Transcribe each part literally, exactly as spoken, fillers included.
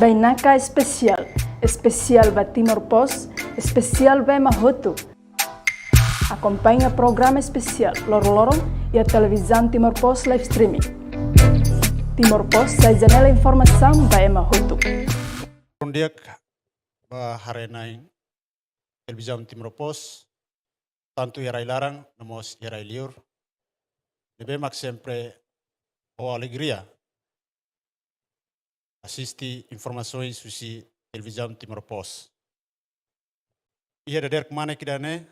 Bainaka espesiál, espesiál ba Timor Post, espesiál ba ema hotu. Akompaña programa espesiál loroloron iha Televizaun Timor Post live streaming. Timor Post sai janela informasaun ba ema hotu. Loron di'ak ba haree-na'in Televizaun Timor Post, tantu iha rai-laran no mós iha rai-liur. Ne'ebé mak sempre ho alegria asiste informasaun husi Televizaun Timor Post. Iha dadeer kmanek ida-ne'e,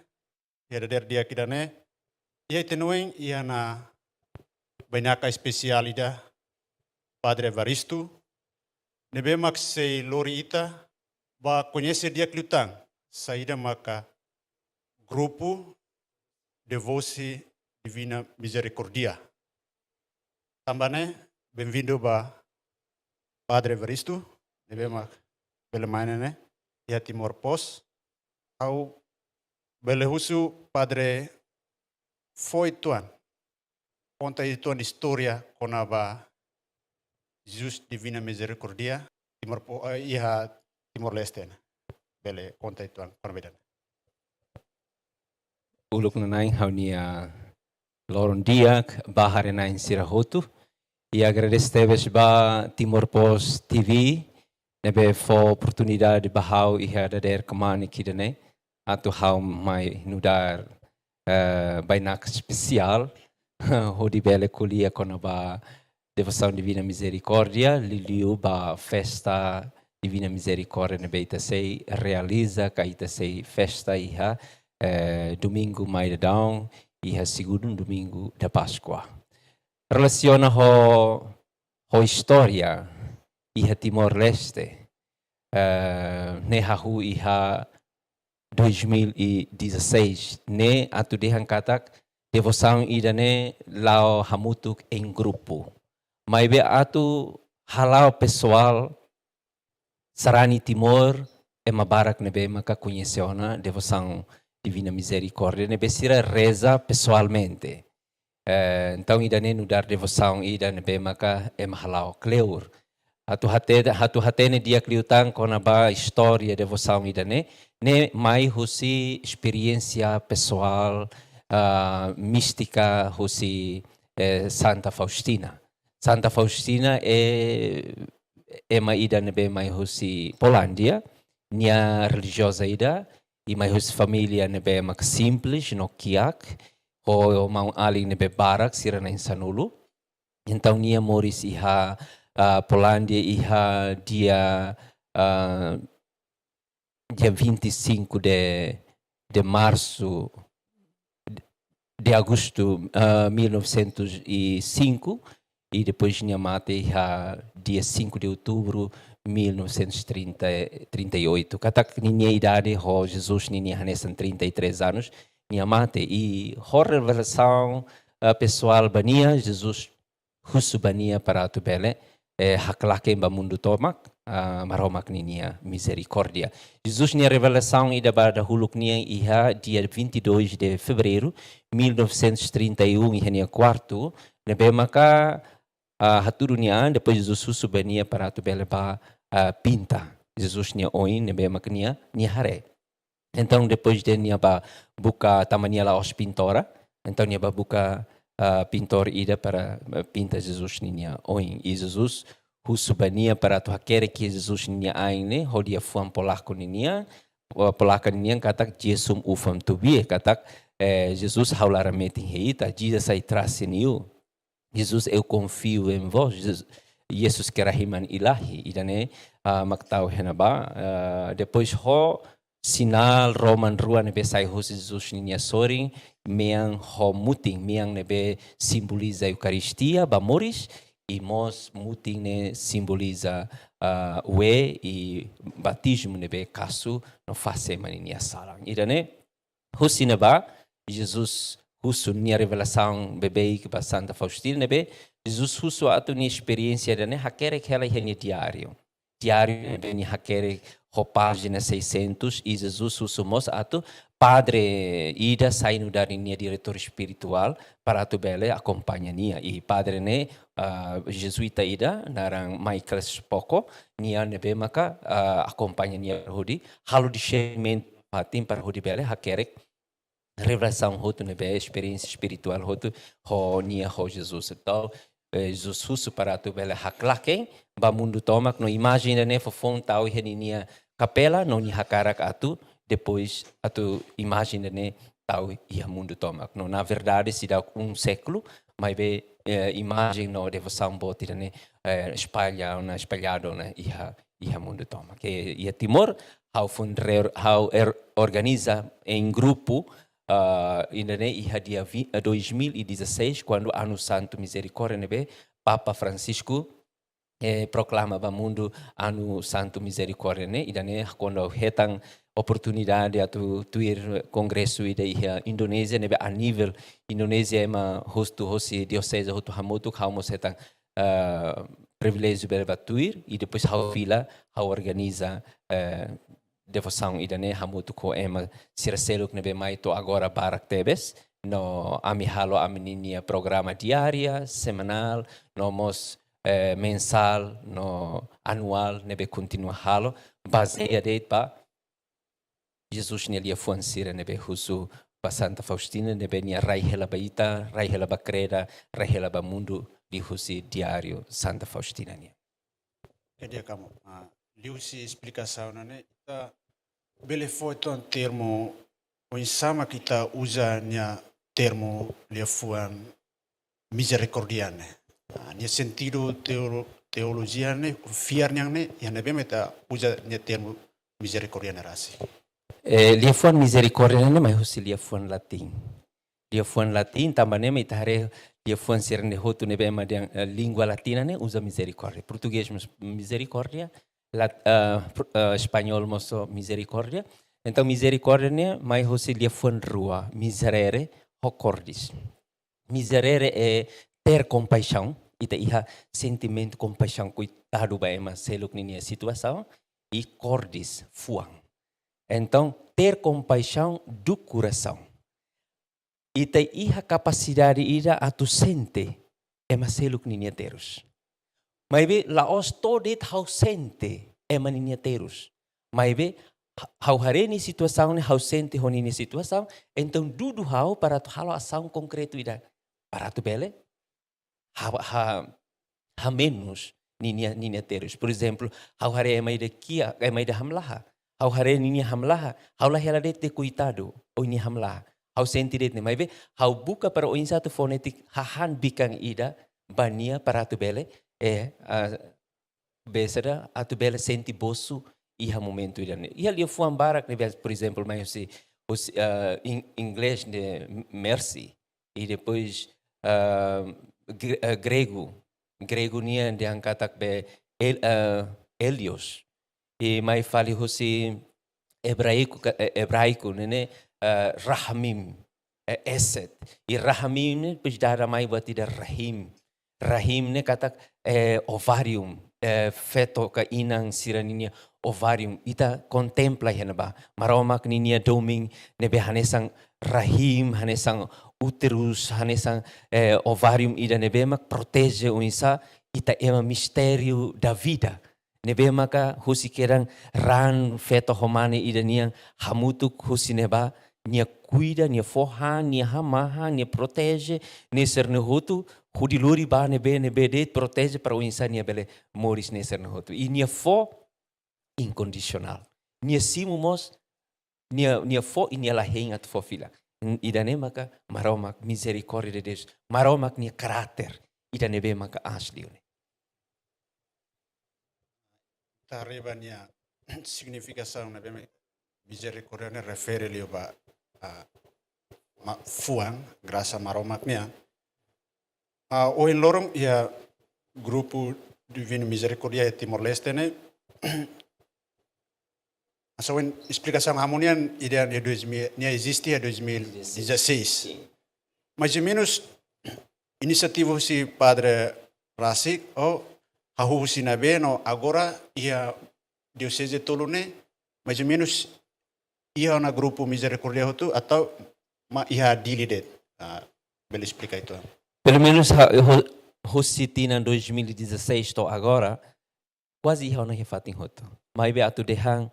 iha dadeer di'ak ida-ne'e, iha ita-nia oin iha ona bainaka espesiál ida, Padre Evaristo, ne'ebé mak sei lori ita ba koñese di'ak liután saida maka grupu Devosi Divina Misericórdia. Tanba ne'e, benvindu ba Padre Evaristo, ne'ebé mak bele mai ne'e iha Timor Post. Ha'u bele husu Padre fó uitoan, konta uitoan istória kona-ba Jesus Divina Misericórdia, Timor Po-, eh, iha Timor-Leste ne'e. Bele konta uitoan kona-ba ida-ne'e. Uluk nana'in ha'u-nia loron di'ak ba haree-na'in sira hotu. I agradese tebes ba Timor Post T V, ne'ebé fó oportunidade ba ha'u iha dadeer kmanek ida-ne'e atu ha'u mai nu'udar, eh, bainaka espesiál, hodi bele ko'alia kona-ba Devosaun Divina Mizerikórdia, liuliu ba festa Divina Mizerikórdia ne'ebé ita sei realiza, ka ita sei festa iha, eh, domingu mai daudaun, iha segundu domingu da Páskua. Relasiona ho, ho istória iha Timor-Leste, eh, ne'e hahú iha dois mil e dezasseis, ne'e atu dehan katak devosaun ida-ne'e la'o hamutuk em grupu. Maibé atu hala'o pesoál sarani Timor, ema barak ne'ebé maka koñese ona devosaun Divina Mizerikórdia ne'ebé sira reza pesoalmente. Eh, entaun ida-ne'e nu'udar devosaun ida ne'ebé maka ema hala'o kleur. Atu hate-, atu hatene di'ak liután kona-ba istória devosaun ida-ne'e, ne'e mai husi esperiénsia pesoál, ah, místika husi, eh, Santa Faustina. Santa Faustina ne'e ema ida ne'ebé mai husi Polándia, nia relijioza ida, i mai husi família ne'ebé mak simples no kiak, ho maun-alin ne'ebé barak, sira na'in sanulu. Entaun nia moris iha, ah, Polándia iha dia, ah, dia vinte e cinco de, de março, de agosto, ah, mil novecentos e cinco, i depois nia mate iha dia cinco de outubro mil novecentos e trinta, trinta e oito. Katak ninia idade ho Jesus ninia hanesan trinta e três anos, nia mate. I ho revelasaun, ah, pesoál ba nia, Jesus husu ba nia para atu bele, eh, haklaken ba mundu tomak, ah, Maromak ninia mizerikórdia. Jesus nia revelasaun ida ba dahuluk nian iha dia vinte e dois de fevereiro mil novecentos e trinta e um, iha nia kuartu, ne'ebé maka, ah, hatudu nia an, depois Jesus husu ba nia para atu bele bá, ah, pinta Jesus nia oin ne'ebé maka nia, nia haree. Entaun, depois de nia bá buka, tanba nia la'ós pintora, entaun nia bá buka, ah, pintór ida para, ah, pinta Jesus ninia oin. I Jesus husu ba nia para atu hakerek Jesus ninia ain ne'e ho liafuan polaku ninian, ah, polaka ninian katak Jesum ufam tobie, katak, eh, Jesus, ha'u laran metin iha ita, Jesus sai trás sira-nia iu. Jesus, eu confio em vós. Jesus, Yesus ke rahman Ilahi, ida-ne'e, ah, mak tau iha ne'ebá, ah, depois ho sinál roman rua ne'ebé sai husi Jesus ninia sorin, mean ho mutin, mean ne'ebé simboliza Eukaristia ba moris, i mós mutin ne'e simboliza, ah, wee i batizmu ne'ebé kasu no fase ema ninia salan. Ida-ne'e, husi ne'ebá, Jesus husu nia revelasaun beibeik ba Santa Faustina ne'ebé, Jesus husu atu nia esperiénsia ida-ne'e hakerek hela iha nia diáriu. diáriu ne'ebé nia hakerek ho pájina seiscentos, i Jesus husu mós atu padre ida sai nu'udar ninia diretór espirituál para atu bele akompaña nia. I padre ne'e, ah, jezuíta ida, naran Michael Spocco, nia ne'ebé maka, ah, akompaña nia hodi halo dixernimentu fatin para hodi bele hakerek revelasaun hotu ne'ebé esperiénsia espirituál hotu ho nia ho Jesus. Entaun, eh, Jesus husu para atu bele haklaken ba mundu tomak no imajen ida-ne'e foufoun tau iha ninia kapela no nia hakarak atu depois atu imajen ida-ne'e tau iha mundu tomak. No, na verdade, seidauk um século, maibé, eh, imajen no devosaun boot ida-ne'e, eh, espalla ona, espalladu ona iha, iha mundu tomak. Ke iha Timor, ha'u fundre-, ha'u er-, organiza em grupo, ah, ida-ne'e iha dia vi-, eh, dois mil e dezasseis, kuandu Anu Santu Mizerikórdia ne'ebé Papa Francisco, eh, proklama ba mundu Anu Santu Mizerikórdia ne'e, ida-ne'e kuandu hetan oportunidade atu tuir kongresu ida iha Indonézia, ne'ebé a nivel Indonézia ema husu hosi dioseze hotu hamutuk, ha'u mós hetan, ah, priviléjiu bele ba tuir, i depois ha'u fila, ha'u organiza, eh, devosaun ida-ne'e hamutuk ho ema sira seluk ne'ebé mai to'o agora barak tebes, no ami halo ami-ninia programa diária, semanál, no mós, eh, mensál, no anuál ne'ebé kontinua halo, bazeia de'it ba Jesus nia liafuan sira ne'ebé husu ba Santa Faustina, ne'ebé nia rai hela ba ita, rai hela ba kreda, rai hela ba mundu, liuhusi diáriu Santa Faustina nian. Ke di'ak, Amu, ah, liuhusi esplikasaun ne'e, ita bele fó tan termu, oinsá mak ita uza nia termu liafuan mizerikórdia ne'e. Ah, nia sentidu teolo-, teolojia ne'e, fiar nian ne'e, iha ne'ebé mak ita uza nia termu mizerikórdia ne'e rasik. Eh, liafuan mizerikórdia ne'e mai husi liafuan latín. Liafuan latín, tanba ne'e mak ita haree liafuan sira-ne'e hotu ne'ebé ema dehan, eh, língua latina ne'e uza mizerikórdia. Portugés mós mizerikórdia, lat-, eh, pr-, eh, espanhol mós mizerikórdia. Entaun, mizerikórdia ne'e mai husi liafuan rua, miserere ho cordis. Miserere é ter compaixão, ita iha sentimentu kompaixaun, koitadu ba ema seluk ninia situasaun, i cordis, fuan. Entaun, ter compaixão do coração. Ita iha kapasidade ida atu sente ema seluk ninia terus. Maibé la'ós to'o de'it ha'u sente ema ninia terus. Maibé ha-, ha'u haree nia situasaun ne'e, ha'u sente ho ninia situasaun, entaun dudu ha'u para atu halo asaun konkretu ida. Para atu bele ha, ha, hamenus ninia, ninia terus. Por ezemplu, ha'u haree ema ida kiak, ema ida hamlaha. Ha'u haree ninia hamlaha, ha'u la hela de'it dehan koitadu, o nia hamlaha. Ha'u sente de'it ne'e, maibé ha'u buka para oinsá atu fó netik hahán bikan ida ba nia para atu bele, eh, ah, besada atu bele sente bosu iha momentu ida-ne'e. Iha liafuan barak ne'ebé, por ezemplu, mai husi, husi, ah, in-, inglés ne'e mercy. I depois, ah, gre-, ah, gregu. Gregu nian dehan katak be el-, ah, elios. I mai fali husi ebraiku ka, eh, ebraiku ne'e, eh, rahamim, eh, eset. I rahamim ne'e depois dada mai buat ida rahim. Rahim ne'e katak, eh, ovarium, eh, feto ka inan sira ninia ovarium. Ita kontempla iha ne'ebá. Maromak ninia domin ne'ebé hanesan rahim, hanesan uterus, hanesan, eh, ovarium ida ne'ebé mak proteje oinsá ita ema mistériu da vida. Ne'ebé maka husi kedan raan feto ho mane ida nian hamutuk husi ne'ebá, nia kuida, nia fó han, nia hamahan, nia proteje, ne'e sira-ne'e hotu, hodi lori ba ne'ebé, ne'ebé de'it proteje para oinsá nia bele moris ne'e sira-ne'e hotu. I nia fó inkondisionál. Nia simu mós, nia, nia fó i nia la hein atu fó fila. N-, ida-ne'e maka Maromak, mizerikórdia de Deus. Maromak nia karáter. Ida ne'ebé maka aas liu ne'e. Ita haree ba nia signifikasaun ne'ebé mak mizerikórdia ne'e refere liu ba, ah, ma-, fuan, grasa Maromak nian. Ah, ohin loron iha Grupo Divino Misericórdia iha Timor-Leste ne'e. Hanesan esplikasaun Amu nian, ida iha dois mil, nia eziste iha dois mil e dezasseis. Sin. Mais ou menus, inisiativa husi padre rasik, ou hahú husi ne'ebé no agora iha dioseze tolu ne'e, mais ou menus iha ona grupu Mizerikórdia hotu atau mak iha Dili de'it? Ah, bele esplika uitoan. Pelumenus ha-, ho-, husi tinan dois mil e dezasseis to'o agora, kuaze iha ona iha fatin hotu. Maibé atu dehan,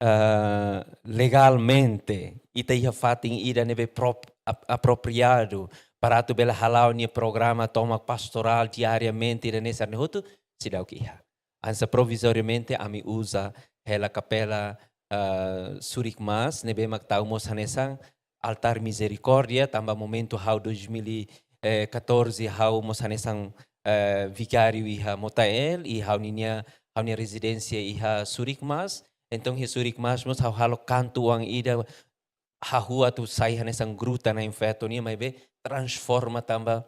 ah, legalmente, ita iha fatin ida ne'ebé prop-, ap-, apropriadu para atu bele hala'o nia programa tomak pastorál diariamente ida-ne'e sira-ne'e hotu, seidauk iha. Hanesan provizoriamente ami uza hela kapela, ah, Surik Mas, ne'ebé mak tau mós hanesan Altar Mizerikórdia, tanba momentu ha'u dois mil e catorze ha'u mós hanesan, eh, vigáriu iha Motael, i ha'u ninia, ha'u-nia rezidénsia iha Surik Mas. Entaun iha Surik Mas mós ha'u halo kantu oan ida hahú atu sai hanesan gruta na'in-feto nian, maibé transforma tanba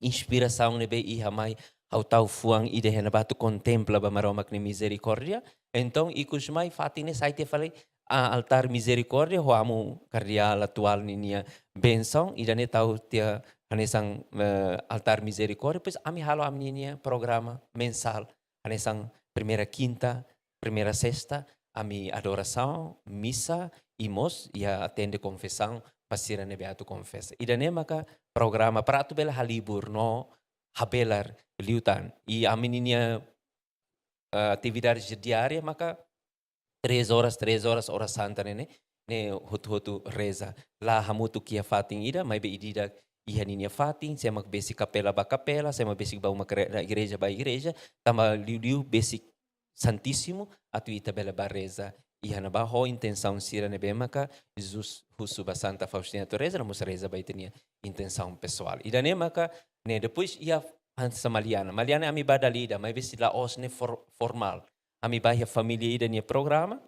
inspirasaun ne'ebé iha mai ha'u tau fuan ida iha ne'ebá atu kontempla ba Maromak nia mizerikórdia. Entaun ikus mai fatin ne'e sai tiha fali, ah, Altar Mizerikórdia, ho amu kardeál atuál ninia bensaun, ida-ne'e tau tiha hanesan, eh, Altar Mizerikórdia, depois ami halo ami ninia programa mensál, hanesan primeira kinta, primeira sesta, ami adorasaun, misa, i mós iha atende konfesaun ba sira ne'ebé atu konfesa. Ida-ne'e maka programa para atu bele halibur no habelar liután. I ami ninia, eh, atividade diária maka três horas, três horas, hora santa ne'e, ne'e, ne'e hotu-hotu reza. La hamutuk iha fatin ida, maibé ida-idak iha ninia fatin, sé mak besik kapela ba kapela, sé mak besik ba uma kre-, igreja ba igreja, tanba liuliu besik Santísimu, atu ita bele ba reza iha ne'ebá ho intensaun sira ne'ebé maka Jesus husu ba Santa Faustina atu reza, no mós reza ba ita-nia intensaun pesoál. Ida-ne'e maka, ne'e, depois iha hanesan Maliana. Maliana ami ba dala ida, maibé sei la'ós ne'e for-, formál. Ami ba iha família ida nia programa,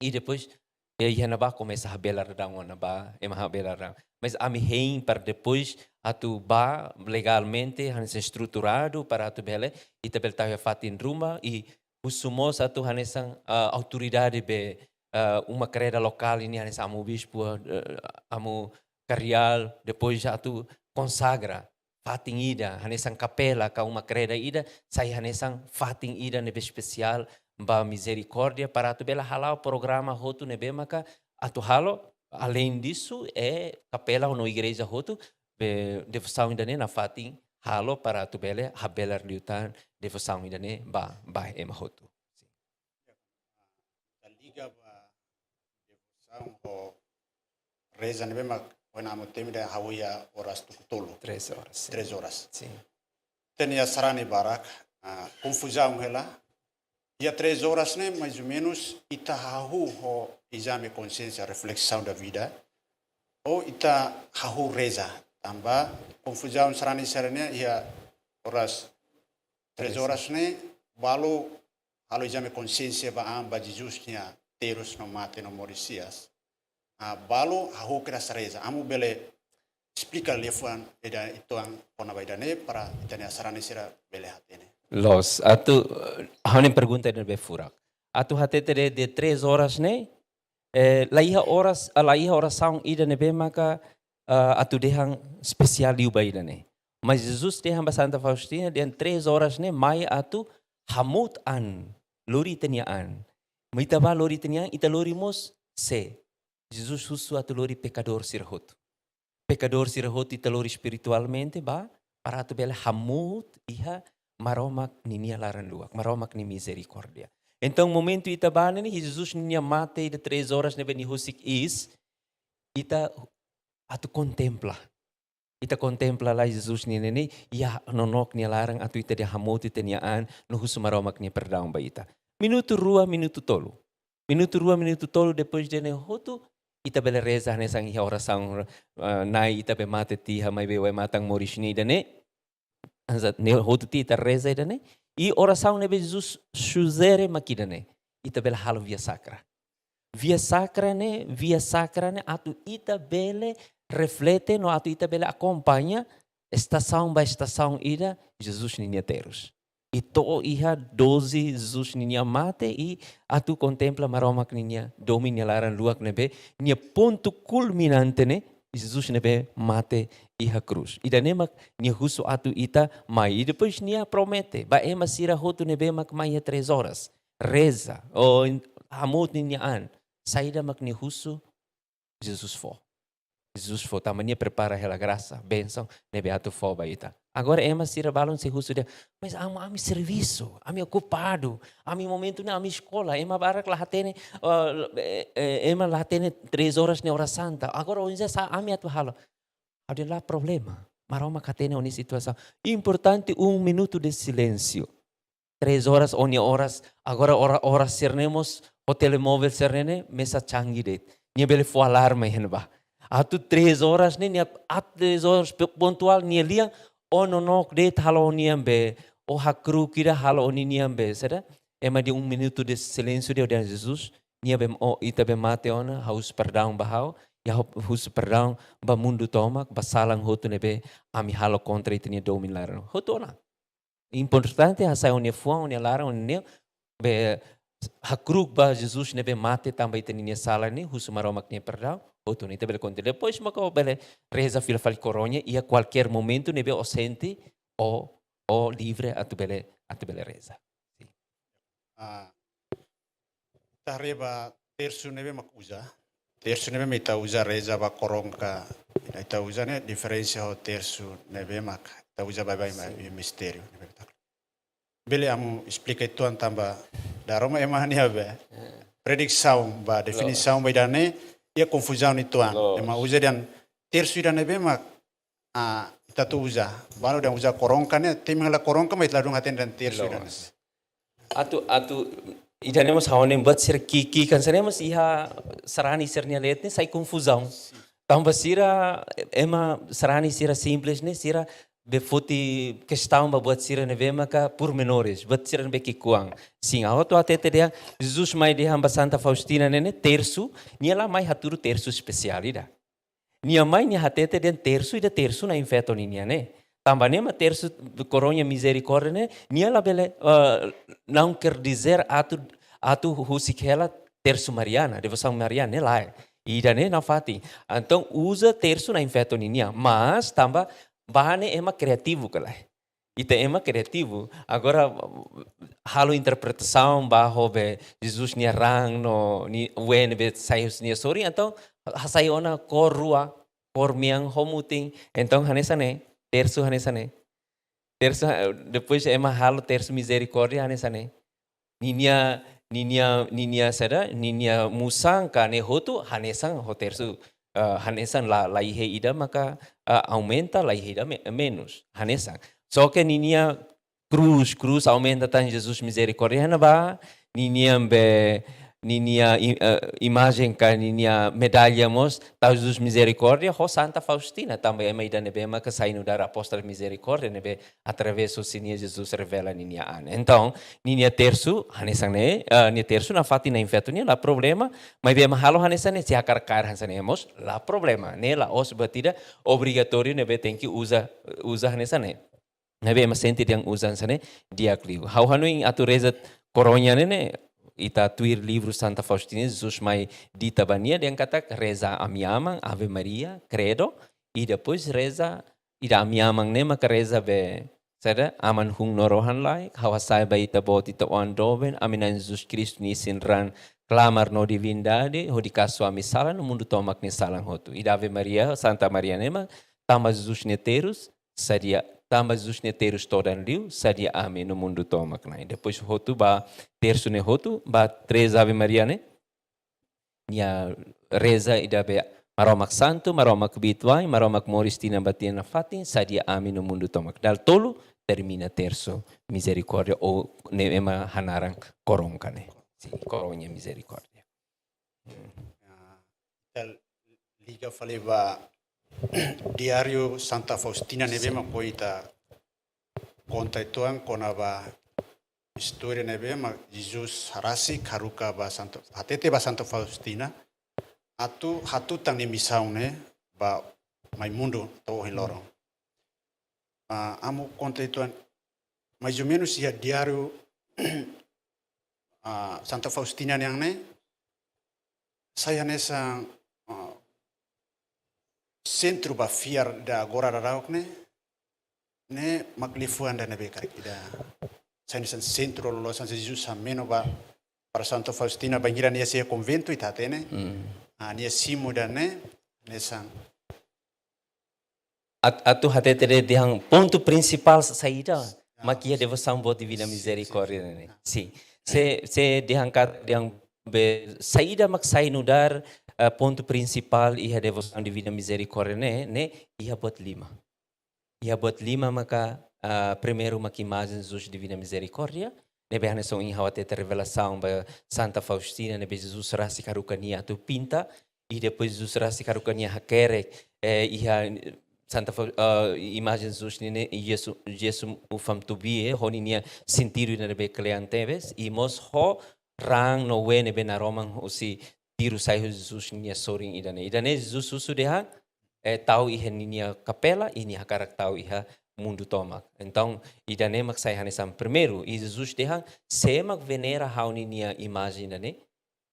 i depois, eh, iha ne'ebá komesa habelar daudaun ona ba, ema habelar daudaun. Mais ami hein para depois atu ba legalmente, hanesan estruturadu para atu bele, ita bele tau iha fatin ruma, i husu mós atu hanesan, ah, autoridade be, ah, uma kreda lokál nian hanesan amu bispu, eh, amu kardeál, depois atu konsagra fatin ida, hanesan kapela ka uma kreda ida, sai hanesan fatin ida ne'ebé espesiál ba Mizerikórdia para atu bele hala'o programa hotu ne'ebé maka atu halo, além disso, eh, kapela no igreja hotu, be, devosaun ida-ne'e nafatin halo para atu bele habelar liután devosaun ida-ne'e ba, ba ema hotu. Ita liga ba devosaun ho reza ne'ebé mak ohin amu temi ida hahú iha oras tuku tolu. Três horas, sim. Três horas. Sim. Ita-nia sarani barak, ah, konfuzaun hela. Iha três horas ne'e, mais ou menus, ita hahú ho ezame konsiénsia, reflexão da vida. Ou ita hahú reza. Tanba konfuzaun sarani sira-ne'e iha oras três horas ne'e, balu halo ezame konsiénsia ba an, ba Jesus nia terus no mate no moris hi'as. Ah, balu hahú kedas reza. Amu bele esplika liafuan ida uitoan kona-ba ida-ne'e para ita-nia sarani sira bele hatene. Loos, atu, eh, ha'u-nia pergunta ida ne'ebé furak. Atu hatete de'it, de'it três horas ne'e, eh, la iha oras, ah, la iha orasaun ida ne'ebé maka, ah, atu dehan espesiál liu ba ida-ne'e. Mas Jesus dehan ba Santa Faustina, dehan três horas ne'e mai atu hamutuk an, lori ita-nia an. Mai ita ba lori ita-nia an, ita lori mós sé? Jesus husu atu lori pekadór sira hotu. Pekadór sira hotu ita lori espiritualmente ba, para atu bele hamutuk iha Maromak ninia laran luak, Maromak nia mizerikórdia. Entaun, momentu ita ba ne'e, Jesus ninia mate ida três horas ne'ebé nia husik iis, ita atu kontempla. Ita kontempla lai Jesus ninia ne'e, iha nonook nia laran atu ita dehan hamutuk ita-nia an, no husu Maromak nia perdaun ba ita. Minutu rua, minutu tolu. Minutu rua, minutu tolu, depois ida-ne'e hotu, ita bele reza hanesan iha orasaun, eh, Na'i, ita be mate tiha, maibé Oe matan moris ne'e ida-ne'e. Hanesan ne'e hotu tiha ita reza ida-ne'e. I orasaun ne'ebé Jesus sujere mak ida-ne'e. Ita bele halo via sakra. Via sakra ne'e, via sakra ne'e, atu ita bele reflete, no atu ita bele akompaña estasaun ba estasaun ida, Jesus ninia terus. I to'o iha doze Jesus ninia mate i atu kontempla Maromak ninia domin nia laran luak ne'ebé, nia pontu kulminante ne'e, Jesus ne'ebé mate iha krús. Ida-ne'e mak nia husu atu ita mai. I depois nia promete ba ema sira hotu ne'ebé mak mai iha três horas. Reza, ou hamutuk ninia an. Saida mak nia husu, Jesus fó. Jesus fó, tanba nia prepara hela grasa, bensaun ne'ebé atu fó ba ita. Agora ema sira balun sei husu dehan, mas ami, ami servisu, ami okupadu, ami momentu ne'e ami eskola, ema barak la hatene, eh, eh, eh, ema la hatene três horas nia oras santa. Agora oinsá ami atu halo? Ha'u dehan la problema. Maromak hatene ó-nia situasaun. Importante um minuto de silêncio. Três horas ó-nia oras, agora ora, oras sira-ne'e mós, ho telemovel sira-ne'e ne'e, mesak canggih de'it. Nia bele fó alarme iha ne'ebá. Atu três horas ne'e, nia atu três horas pe-, pontuál nia lian, ó nonook de'it halo ó-nian be, ó hakruuk ida halo ó-ninian be, saida? Ema dehan um minuto de silêncio de'it, ó dehan Jesus, nia be, ó, ita be mate ona, ha'u husu perdaun ba ha'u, i ha'u husu perdaun ba mundu tomak, ba salan hotu ne'ebé ami halo kontra ita-nia domin laran. Hotu ona. Importante hasai ó-nia fuan, ó-nia laran, ó-nia neon, be hakruuk ba Jesus ne'ebé mate tanba ita-nia sala ne'e, husu Maromak nia perdaun, hotu ona ita bele kontinua. Depois maka ó bele reza fila fali Koroña iha kualkér momentu ne'ebé ó sente ó, ó livre atu bele, atu bele reza. Ah, ita haree ba tersu ne'ebé mak uza. Tersu ne'ebé mak ita uza reza ba koronka. Ita uza ne'e diferensa ho tersu ne'ebé mak ita uza baibain ba, sin, iha mistériu ne'ebé mak ita. Bele amu esplika uitoan tanba dala ruma ema nia be, eh, prediksaun ba, definisaun, loos, ba ida-ne'e, iha konfuzaun uitoan. Loos. Ema uza dehan tersu ida ne'ebé mak, ah, ita atu uza. Balu dehan uza koronka ne'e, temi hela koronka, mas ita ladún hatene dehan tersu ida ne'e. Loos. Atu, atu, ida-ne'e mós ha'u hanoin buat sira ki'ik-ki'ik hanesan ne'e mós iha sarani sira-nia leet ne'e sai konfuzaun. Tanba sira, ema sarani sira simples ne'e, sira be foti kestaun ba buat sira ne'ebé maka pormenores, buat sira ne'ebé ki'ikoan. Sin, ha'u atu hatete dehan, Jesus mai dehan ba Santa Faustina ne'e, ne'e tersu, nia la mai hatudu tersu espesiál ida. Nia mai nia hatete dehan tersu ida tersu Nain-Feto ninian ne'e. Tanba ne'e mak tersu Koroña Mizerikórdia ne'e, nia labele, eh, não quer dizer atu, atu husik hela tersu Mariana, devosaun Mariana, ne'e lae. Ida-ne'e nafatin. Entaun uza tersu Nain-Feto ninian, mas tanba bahan ne'e ema kriativu ka lae. Ita ema kriativu. Agora, halo interpretasaun ba ho be Jesus nia raan no nia, ween be sai husi nia sorin, entaun hasai ona kór rua, kór mean ho mutin. Entaun hanesan ne'e, tersu hanesan ne'e. Tersu, eh, depois ema halo tersu Mizerikórdia hanesan ne'e. Ninia, ninia, ninia saida, ninia musan ka ne'e hotu hanesan ho tersu, eh, hanesan la, la iha ida maka, eh, aumenta, la iha ida me-, menus. Hanesan. Só ke ninia krús, krús aumenta tan Jesus Mizerikórdia iha ne'ebá, ninia be, ninia i-, eh, imajen ka ninia medalla mós, tau Jesus Mizerikórdia, ho Santa Faustina, tanba ema ida ne'ebé maka sai nu'udar apóstola Mizerikórdia, ne'ebé através husi nia Jesus revela ninia an. Entaun, ninia tersu, hanesan ne'e, eh, nia tersu nafatin Nain-Feto nian la problema, maibé ema halo hanesan ne'e, se hakarak kaer hanesan ne'e mós, la problema, ne'e la'ós buat ida obrigatóriu ne'ebé tenke uza, uza hanesan ne'e. Ne'ebé ema sente dehan uza hanesan ne'e, di'ak liu. Ha'u hanoin atu reza Koroña ne'e ne'e, ita tuir livru Santa Faustina, Jesus mai dita ba nia dehan katak reza Ami Aman, Ave Maria, Credo, i depois reza, ida Ami Aman ne'e maka reza be, saida, Aman hun no rohan-laek, ha'u hasa'e ba Ita-Boot, Ita-Oan doben, Ami Na'i Jesus Kristu nia isin-raan, klamar no divindade, hodi kasu ami sala no mundu tomak nia salan hotu. Ida Ave Maria, Santa Maria ne'e mak, tanba Jesus nia terus, sadia, tanba Jesus nia terus todan liu, sadia ami no mundu tomak na'in. Depois hotu ba, tersu ne'e hotu, ba três Ave Maria ne'e, nia reza ida be Maromak santu, Maromak kbiit-wa'in, Maromak moris tinan ba tinan nafatin, sadia ami no mundu tomak. Dala tolu, termina tersu Mizerikórdia, ou ne'e ema hanaran koronka ne'e. Sin, Koroña Mizerikórdia. Ah, ita liga fali ba diáriu Santa Faustina ne'ebé, sin, mak ohin ita konta uitoan kona-ba istória ne'ebé mak Jesus rasik haruka ba Santa, hatete ba Santa Faustina, atu hatutan nia misaun ne'e ba mai mundu to'o ohin loron. Ah, amu konta uitoan, mais ou menus iha diáriu, ah, Santa Faustina nian ne'e, sai hanesan, ah, sentru ba fiar ida agora daudaun ne'e, ne'e mak liafuan ida ne'ebé karik ida sai hanesan sentru loloos hanesan Jesus hameno ba para Santa Faustina bainhira nia sei iha konventu ita hatene. Ah, nia simu ida-ne'e, hanesan. At-, atu hatete dehan pontu prinsipál saida mak iha devosaun boot Divina Mizerikórdia ne'e. Sin. Se, se dehan katak, dehan be, saida mak sai nu'udar, eh, pontu prinsipál iha devosaun Divina Mizerikórdia ne'e, ne'e iha buat lima. Iha buat lima maka, ah, primeiru mak imajen Jesus Divina Mizerikórdia, ne'ebé hanesan ohin ha'u hatete revelasaun ba Santa Faustina, ne'ebé Jesus rasik haruka nia atu pinta, i depois Jesus rasik haruka nia hakerek, eh, iha Santa Fau-, ah, imajen Jesus ne'e, ne'e, Jesus, Jesus ufam tubi, eh, ho ninia sentidu ida ne'ebé kle'an tebes, i mós ho raan no ween ne'ebé naroman husi tiru sai husi Jesus nia sorin ida-ne'e. Ida-ne'e Jesus husu dehan, eh, tau iha ninia kapela, i nia hakarak tau iha mundu tomak. Entaun, ida-ne'e mak sai hanesan primeiru, i Jesus dehan, sé mak venera ha'u ninia imajen ida-ne'e,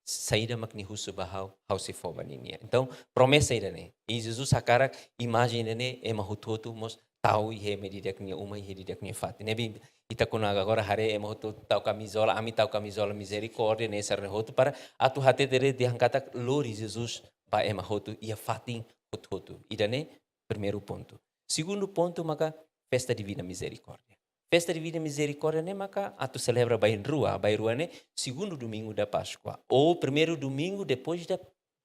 saida mak nia husu ba ha'u, ha'u sei fó ba ninia. Entaun, promesa ida-ne'e. I Jesus hakarak imajen ida-ne'e ema hotu-hotu mós tau iha ema ida-idak nia uma, iha ida-idak nia fatin. Ne'ebé ita kuandu agora haree ema hotu tau kamizola, ami tau kamizola Mizerikórdia, ne'e sira-ne'e hotu para atu hatete dehan katak lori Jesus ba ema hotu, iha fatin hotu-hotu. Ida-ne'e primeiru pontu. Segundu pontu maka Festa Divina Mizerikórdia. Festa Divina Mizerikórdia ne'e maka atu selebra bainrua, bainrua ne'e segundu domingu da Páskua, ou primeiru domingu depois da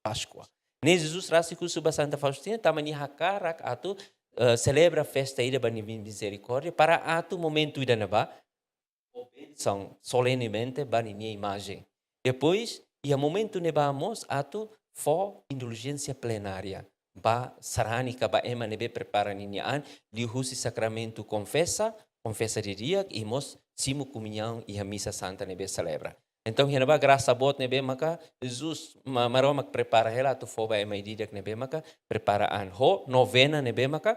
Páskua. Ne'e Jesus rasik husu ba Santa Faustina, tanba nia hakarak atu, eh, selebra festa ida ba Divina Mizerikórdia, para atu momentu ida-ne'ebá, fó bensaun solenemente ba ninia imajen. Depois, iha momentu ne'ebá mós atu fó induljénsia plenária ba sarani ka ba ema ne'ebé prepara ninia an, liuhusi sakramentu konfesa, konfesa didi'ak, i mós simu komuñaun iha misa santa ne'ebé selebra. Entaun, iha ne'ebá grasa boot ne'ebé maka Jesus, Ma-, Maromak prepara hela atu fó ba ema ida-idak ne'ebé maka prepara an. Ho novena ne'ebé maka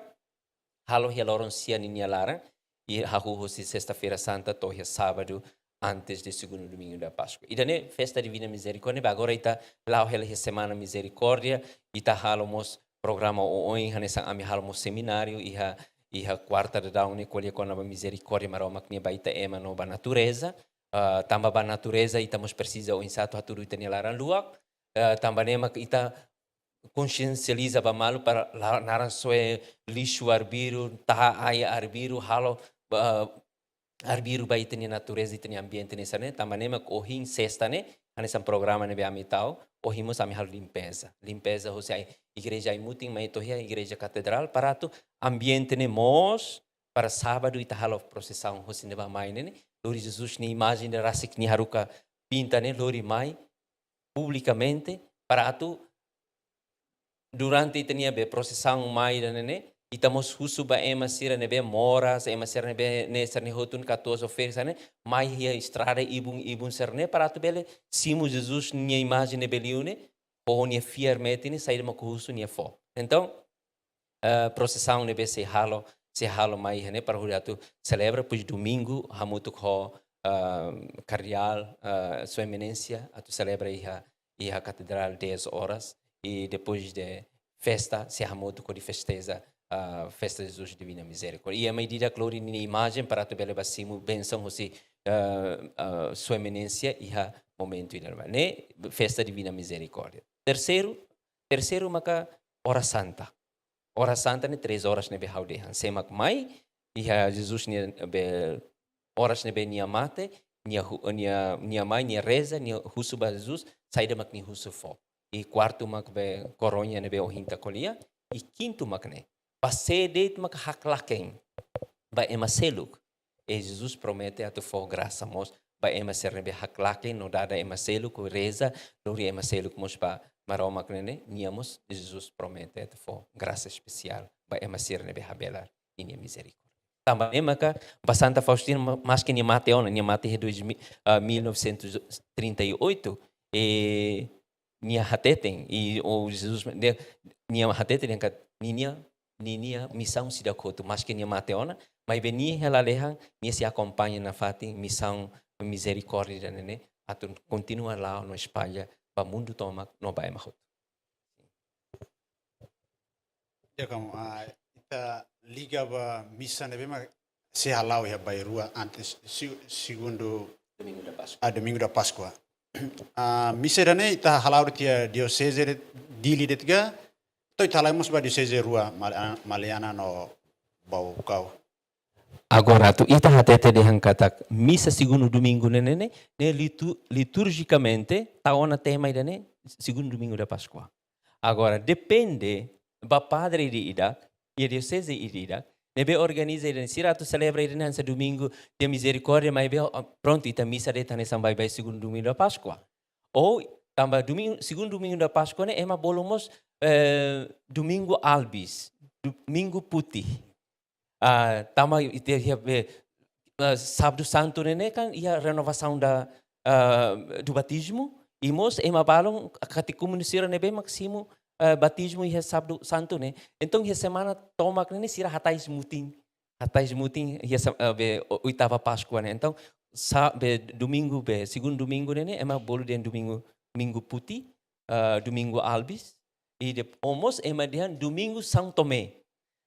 halo iha loron sia ninia laran, i hahú husi Sesta-feira Santa to'o iha sábadu, antes de segundu domingu da Páskua. Ida-ne'e Festa Divina Mizerikórdia, ne'ebé agora ita la'o hela iha Semana Mizerikórdia, ita halo mós programa oioin, hanesan ami halo mós semináriu, iha, iha kuarta daudaun ne'e ko'alia kona-ba mizerikórdia Maromak nian ba ita ema no ba natureza. Ah, tanba ba natureza ita mós presiza oinsá atu hatudu ita-nia laran luak. Ah, tanba ne'e mak ita konsiensializa ba malu para la-, naran soe lixu arbiru, ta'a ai arbiru, halo, ah, arbiru ba ita-nia natureza, ita-nia ambiente hanesan ne'e, tanba ne'e mak ohin sesta ne'e, hanesan programa ne'ebé ami tau, ohin mós ami halo limpeza. Limpeza hosi ai-, igreja ai-mutin mai to'o iha igreja katedrál, para atu ambiente ne'e moos, para sábadu ita halo prosesaun hosi ne'ebá mai ne'e, ne'e, lori Jesus nia imajen ne'e rasik nia haruka pinta ne'e, lori mai publikamente, para atu durante ita-nia be prosesaun mai ida-ne'e ne'e, ita mós husu ba ema sira ne'ebé moras, ema sira ne'ebé ne'e sira-ne'e hotu katuas ou ferik sira-ne'e, mai iha estrada ibun-ibun sira-ne'e, para atu bele simu Jesus nia imajen ne'ebé liu ne'e, ho nia fiar metin ne'e, saida mak husu nia fó. Entaun, eh, prosesaun ne'ebé sei halo, sei halo mai iha ne'e para hodi atu selebra, depois domingu, hamutuk ho, ah, Kardeál, ah, Sua Eminénsia, atu selebra iha, iha Katedrál dez horas, i depois de festa, sei hamutuk hodi festeza, ah, Festa Jesus Divina Mizerikórdia. I ema ida-idak lori ninia imajen para atu bele ba simu bensaun hosi, ah, ah, Sua Eminénsia iha momentu ida-ne'ebá. Ne'e Festa Divina Mizerikórdia. Terseiru, terseiru maka Ora Santa. Ora Santa ne'e três horas ne'ebé ha'u dehan. Sé mak mai, iha Jesus nia be oras ne'ebé nia mate, nia hu-, nia, nia mai, nia reza, nia husu ba Jesus, saida mak nia husu fó. I kuartu mak be koroña ne'ebé ohin ita ko'alia, i kintu mak ne'e. Ba sé de'it mak haklaken ba ema seluk. I Jesus promete atu fó grasa mós ba ema sira ne'ebé haklaken no dada ema seluk, reza, lori ema seluk mós ba Maromak ne'e ne'e, nia mós Jesus promete atu fó grasa espesiál ba ema sira ne'ebé habelar ninia mizerikórdia. Tanba ne'e maka ba Santa Faustina, ma-, maske nia mate ona, nia mate iha dois mil, ah, mil novecentos e trinta e oito, e nia hateten, i o Jesus, nia, nia hateten dehan katak ninia, ninia misaun seidauk hotu, maske nia mate ona, maibé nia iha lalehan, nia sei akompaña nafatin misaun mizerikórdia ida-ne'e ne'e, atu kontinua la'o no espalla ba mundu tomak no ba ema hotu. Ya, kamu, ah, ita liga ba misa ne'ebé mak sei hala'o iha bairrua antes, si-, segundu, Domingo da Páscoa. Ah, Domingo da Páscoa. Ah, misa ida-ne'e ita hala'o de'it iha dioseze de Dili de'it ka, to'o ita hala'o mós ba dioseze rua, Mal-, Maliana no Baucau. Agora, atu ita hatete dehan katak misa segundu domingu ne'e, ne'e, ne'e litu-, liturjikamente, tau ona tema ida-ne'e, segundu domingu da Páscoa. Agora, depende ba padre ida-idak, iha dioseze ida-idak, ne'ebé organiza ida-ne'e, sira atu selebra ida-ne'e hanesan domingu de mizerikórdia, maibé, ah, prontu, ita misa de'it hanesan baibain segundu domingu da Páscoa. Ou, tanba domingu, segundu domingu da Páscoa ne'e, ema bolu mós, eh, Domingu Albis, Domingu Putih. Ah, tanba ita iha be, ah, Sábadu Santu ne'e, ne'e kan iha renovasaun da, ah, do batizmu, i mós ema balun katekúmenu sira ne'ebé mak simu, ah, batizmu iha Sábadu Santu ne'e. Entaun, iha semana tomak ne'e, ne'e sira hatais mutin. Hatais mutin iha sa-, ah, be o-, oitava Páskua ne'e. Entaun, sa-, be domingu, be segundu domingu ne'e, ne'e ema bolu dehan domingu, Domingu Putih, ah, Domingu Albis, i de-, ou mós ema dehan Domingu São Tomé.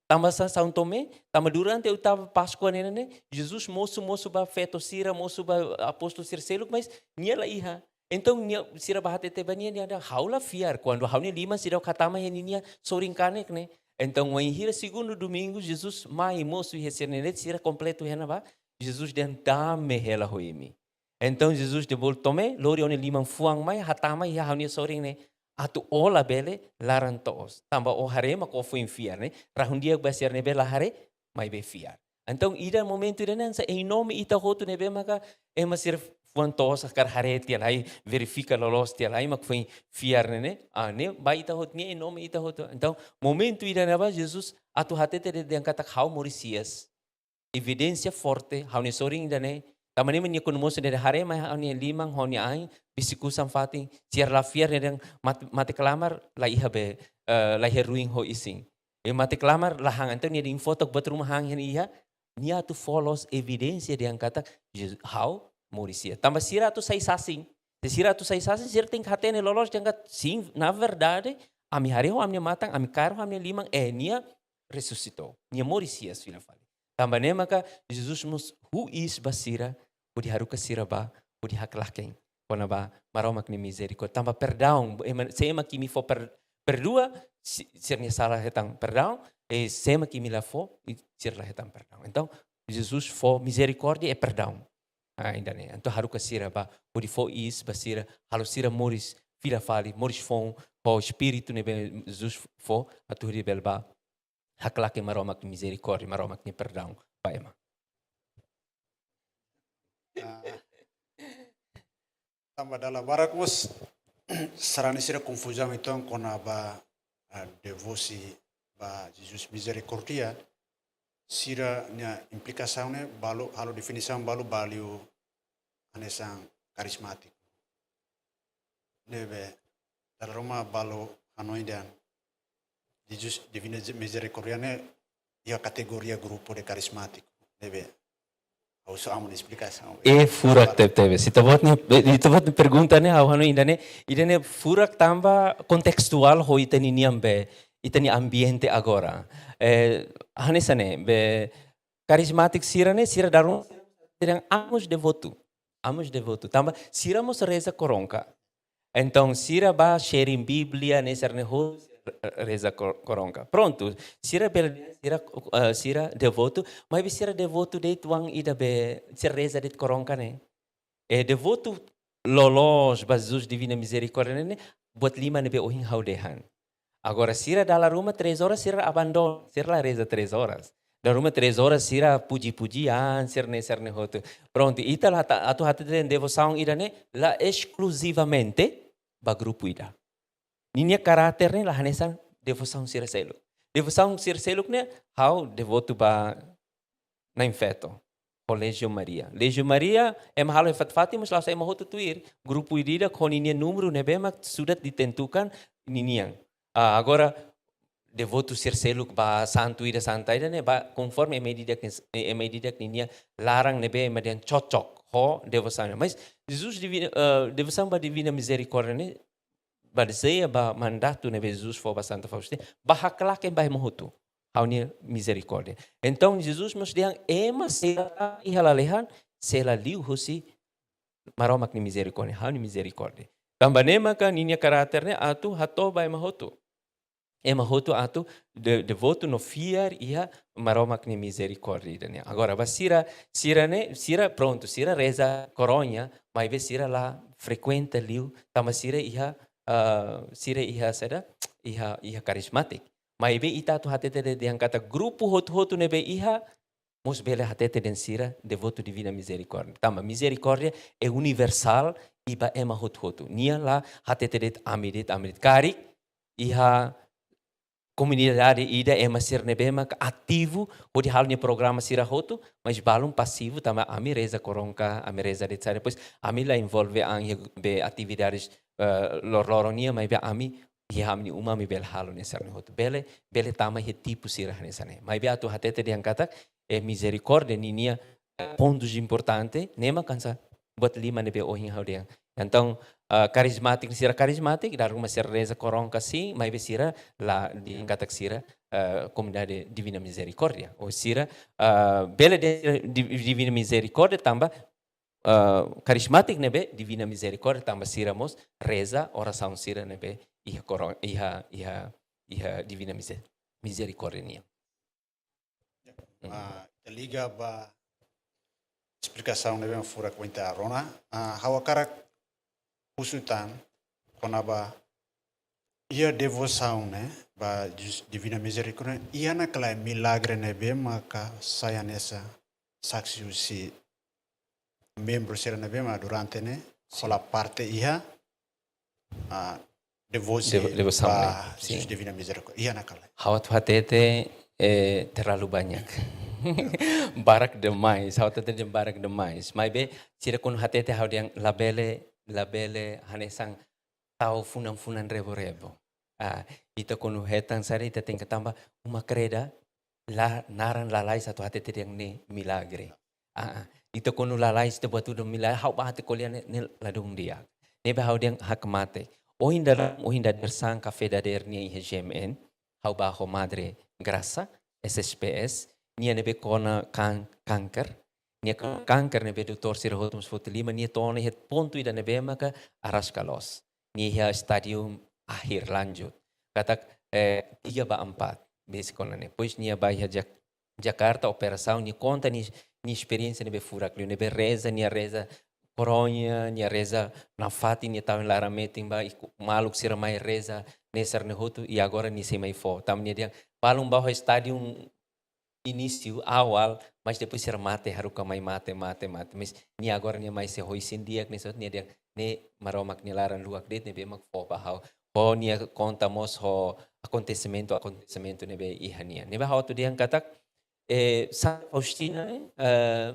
Tanba sá São Tomé? Tanba durante oitava Páskua ne'e, ne'e, Jesus mosu, mosu ba feto sira, mosu ba apóstolu sira seluk, mas nia la iha. Entaun, nia, sira bá hatete ba nia, nia dehan, ha'u la fiar, kuandu ha'u-nia liman seidauk hatama iha ninia sorin kanek ne'e. Entaun, wainhira segundu domingu, Jesus mai mosu iha sira-nia leet, sira kompletu iha ne'ebá, Jesus dehan, dame hela ho imi. Entaun, Jesus dehan ba Tomé, lori ó-nia liman fuan mai, hatama iha ha'u-nia sorin ne'e. Atu ó labele laran-toos. Tanba ó haree mak ó foin fiar ne'e. Rahun di'ak ba sira ne'ebé la haree, maibé fiar. Entaun, ida momentu ida-ne'e hanesan hein nome ita hotu ne'ebé maka ema sira fuan-toos hakarak haree tiha lai, verifika loloos tiha lai, mak foin fiar ne'e, ne'e. Ah, ne'e ba ita hotu, ne'e hein nome ita hotu. Entaun, momentu ida-ne'ebá Jesus atu hatete dehan katak ha'u moris hi'as. Evidénsia forte, ha'u-nia sorin ida-ne'e. Tanba ne'e mak nia kuandu mosu dehan haree mai ha'u-nia liman, ha'u-nia ain, besik-kusan fatin, sira la fiar, nia dehan mat-, mate-klamar la iha be, eh, la iha ruin ho isin. I mate-klamar la han, entaun nia dehan fó took buat ruma han iha ne'e iha, nia atu fó loos evidénsia dehan katak, Jesus, ha'u moris hi'as. Tanba sira atu sai sasin. Se sira atu sai sasin, sira tenke hatene loloos dehan katak, sin, na verdade, ami haree ho ami-nia matan, ami kaer ho ami-nia liman, eh, nia resusitó. Nia moris hi'as fila fali. Tanba ne'e maka Jesus mós huu iis ba sira, hodi haruka sira bá, hodi haklaken kona-ba Maromak nia mizerikórdia. Tanba perdaun, ema, se ema imi fó per-, perdua, si-, sira-nia sala hetan perdaun, i se ema imi la fó, i sira la hetan perdaun. Entaun, Jesus fó mizerikórdia i perdaun. Ah, ida-ne'e. Entaun, haruka sira bá, hodi fó iis ba sira, halo sira moris fila fali, moris foun, ho Espíritu ne'ebé Jesus fó, atu hodi bele bá haklaken Maromak nia mizerikórdia, Maromak nia perdaun ba ema. Ah, tanba dala barak mós sarani sira konfuzaun uitoan kona-ba, ah, devosi ba Jesus Mizerikórdia, sira-nia implikasaun ne'e balu, halo definisaun balu ba liu hanesan karismátiku. Ne'ebé, dala ruma balu hanoin dehan Jesus Divina Mizerikórdia ne'e iha kategoria grupu de karismátiku. Ne'ebé, ha'u só amo esplikasaun. E furak tebetebes. Ita-boot nia, ita-boot nia pergunta ne'e, ha'u hanoin ida-ne'e, ida-ne'e furak tanba kontestuál ho ita-nia nian be, ita-nia ambiente agora. Eh, hanesan ne'e, be, karismátiku sira-ne'e, sira dala ruma, sira dehan amu devotu. Amu devotu. Tanba sira mós reza koronka. Entaun, sira bá sharing Bíblia, ne'e sira-ne'e hotu reza kor-, koronka. Prontu, sira bele, sira, eh, sira devotu, maibé sira devotu de'it oan ida be, sira reza de'it koronka ne'e. E devotu loloos ba Jesus Divina Mizerikórdia ne'e, buat lima ne'ebé ohin ha'u dehan. Agora, sira dala ruma três horas, sira abandona, sira la reza três horas. Dala ruma três horas, sira puji-pujian, sira-ne'e, sira-ne'e hotu. Prontu, ita la ta-, atu hatete dehan devosaun ida-ne'e, la eskluzivamente ba grupu ida. Ninia karáter ne'e la hanesan devosaun sira seluk. Devosaun sira seluk ne'e, ha'u devotu ba Na'in Feto, ho Legião Maria. Legião Maria, ema halo iha fatin-fatin, mas la'ós ema hotu tuir, grupu ida-idak ho ninia númeru ne'ebé mak sudah ditentukan ninian. Ah, agora, devotu sira seluk ba santu ida, santa ida ne'e, ba konforme ema ida-idak, ema ida-idak ninia laran ne'ebé ema dehan cocok ho devosaun. Mas Jesus Divina, eh, devosaun ba Divina Mizerikórdia ne'e, bazeia ba mandatu ne'ebé Jesus fó ba Santa Faustina, ba haklaken ba ema hotu ha'u-nia mizerikórdia. Entaun, Jesus mós dehan ema sira iha lalehan, sira liuhusi Maromak nia mizerikórdia, ha'u-nia mizerikórdia. Tanba ne'e maka ninia karáter ne'e atu hato'o ba ema hotu. Ema hotu atu de-, devotu no fiar iha Maromak nia mizerikórdia ida-ne'e. Agora, ba sira, sira-ne'e, sira prontu, sira reza koroña, maibé sira la frekuenta liu, tanba sira iha, ah, sira iha saida, iha, iha karismátiku. Maibé ita atu hatete dehan katak grupu hotu-hotu ne'ebé iha, mós bele hatete dehan sira devotu Divina Mizerikórdia. Tanba mizerikórdia é universál i ba ema hotu-hotu. Nia la hatete de'it ami de'it, ami de'it. Karik iha komunidade ida ema sira ne'ebé maka ativu hodi halo nia programa sira hotu, mas balun pasivu, tanba ami reza koroña ka, ami reza de'it sá, depois ami la envolve an iha be atividades, eh, loroloron nian, maibé ami iha ami-nia uma ami bele halo ne'e sira-ne'e hotu. Bele, bele tama iha tipu sira hanesan ne'e. Maibé atu hatete dehan katak, eh, mizerikórdia ninia pontus importante, ne'e mak hanesan buat lima ne'ebé ohin ha'u dehan. Entaun, ah, karismátiku, sira karismátiku, dala ruma sira reza koroña ka sin, maibé sira la dehan katak sira, ah, komunidade Divina Mizerikórdia. Ou sira, ah, bele dehan sira di-, Divina Mizerikórdia tanba, ah, karismátiku ne'ebé Divina Mizerikórdia tanba sira mós reza orasaun sira ne'ebé iha koroña, iha, iha, iha Divina Mize-, Mizerikórdia nian. Hmm. Ah, ita liga ba esplikasaun ne'ebé furak ohin ita rona. Ah, ha'u hakarak husu tan kona-ba iha devosaun ne'e ba Jus-, Divina Mizerikórdia, iha ona ka lae milagre ne'ebé maka sai hanesan saksi husi membru sira ne'ebé mak durante ne'e, sin, hola parte iha, ah, devosi, devo-, devosaun ba ne'e, Jesus, sin, Divina Mizerikórdia. Iha ona ka lae? Ha'u atu hatete, eh, terlalu banyak. Barak demais, ha'u atu hatete barak demais. Maibé, sira kuandu hatete ha'u dehan labele, labele hanesan tau funan-funan rebo-rebo. Ah, ita kuandu hetan sira ita tenke tanba uma kreda, la naran lalais atu hatete dehan ne'e milagre. Ah, ah. Ita kuandu lalais ita buat tudu milagre, ha'u bá hatete ko'alia ne'e, ne'e ladún di'ak. Ne'ebé ha'u dehan hakmatek. Ohin dadeer, ohin dadeer-saan kafé dadeer nian iha G M N, ha'u bá ho Madre Graça, S S P S, nia ne'ebé kona kan-, kanker, nia ka-, kanker ne'ebé doutór sira hotu mós foti liman, nia to'o ona iha pontu ida ne'ebé maka araska loos. Nia iha estádiu akhir lanjut. Katak, eh, tiga ba empat, besik ona ne'e. Depois nia bá iha Jak-, Jakarta, operasaun, nia konta nia, nia esperiénsia ne'ebé furak liu, ne'ebé reza, nia reza koroña, nia reza nafatin, nia tau iha laran metin ba, i ku-, maluk sira mai reza, ne'e sira-ne'e hotu, i agora nia sei mai fó. Tanba nia dehan, balun bá ho estádiu inísiu, awal, mas depois sira mate, haruka mai mate, mate, mate. Mas nia agora nia mai sei ho isin di'ak, nia sot nia dehan, ne'e Maromak nia laran luak de'it ne'ebé mak fó ba ha'u. Ho nia konta mós ho akontesimentu, akontesimentu ne'ebé iha nia. Ne'ebé ha'u atu dehan katak, eh, Santa Faustina, eh,